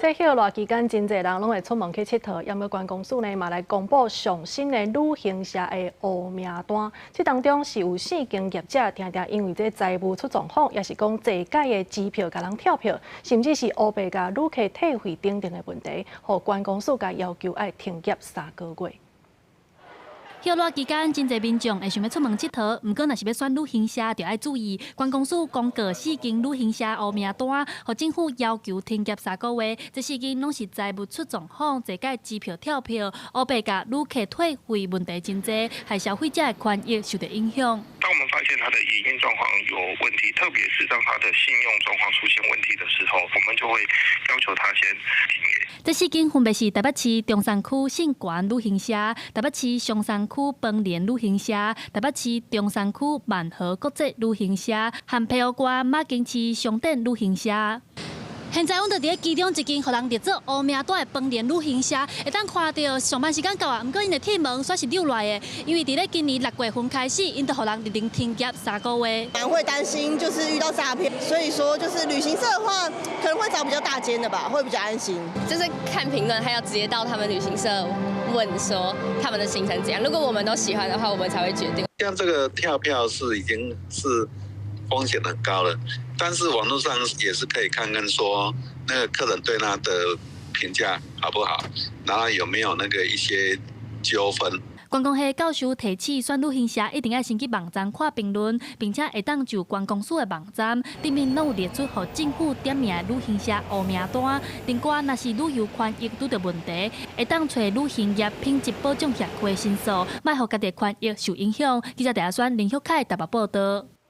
這歇熱期間，真濟人攏會出門去𨑨迌，毋過觀光署呢嘛來公布上新的旅行社的烏名單。這當中是有四間業者，定定因為這財務出狀況，抑是講坐假的支票共人跳票，甚至是烏白共旅客退費等等的問題，予觀光署共要求愛停業3個月。歇熱期間，真濟民眾會想欲出門𨑨迌，毋過若是欲選旅行社，就愛注意。觀光署公告四間旅行社烏名單，予政府要求停業三個月。這四間攏是財務出狀況、坐假支票跳票、烏白共旅客退費問題真濟，害消費者的權益受到影響。當我們發現他的營運狀況有問題，特別是當他的信用狀況出現問題的時候，我們就會要求他先停業。這四間分別是台北市中山區信源旅行社、台北市松山區邦聯旅行社、台北市中山區萬豪國際旅行社和澎湖縣馬公市商店旅行社。現在阮就佇咧其中一間予人列做烏名單的邦聯旅行社，會當看著上班時間到啊，毋過𪜶的鐵門煞是扭來的，因為佇咧今年6月份開始，𪜶就予人勒令停業三個月。蠻會擔心，就是遇到詐騙，所以說就是旅行社的話，可能會找比較大間的吧，會比較安心。就是看評論，還要直接到他們旅行社問說他們的行程怎樣。如果我們都喜歡的話，我們才會決定。像這個跳票是已經是風險很高了，但是網絡上也是可以看看說那個客人對他的評價好不好，然後有沒有那個一些糾紛。觀光系教授提醒，選旅行社一定愛先去網站看評論，並且會當就觀光署的網站頂面攏有列出予政府點名的旅行社烏名單。另外，若是旅遊權益拄著問題，會當揣旅行業品質保障協會申訴，莫予家己權益受影響。記者鄭亞選、林旭凱台北報導。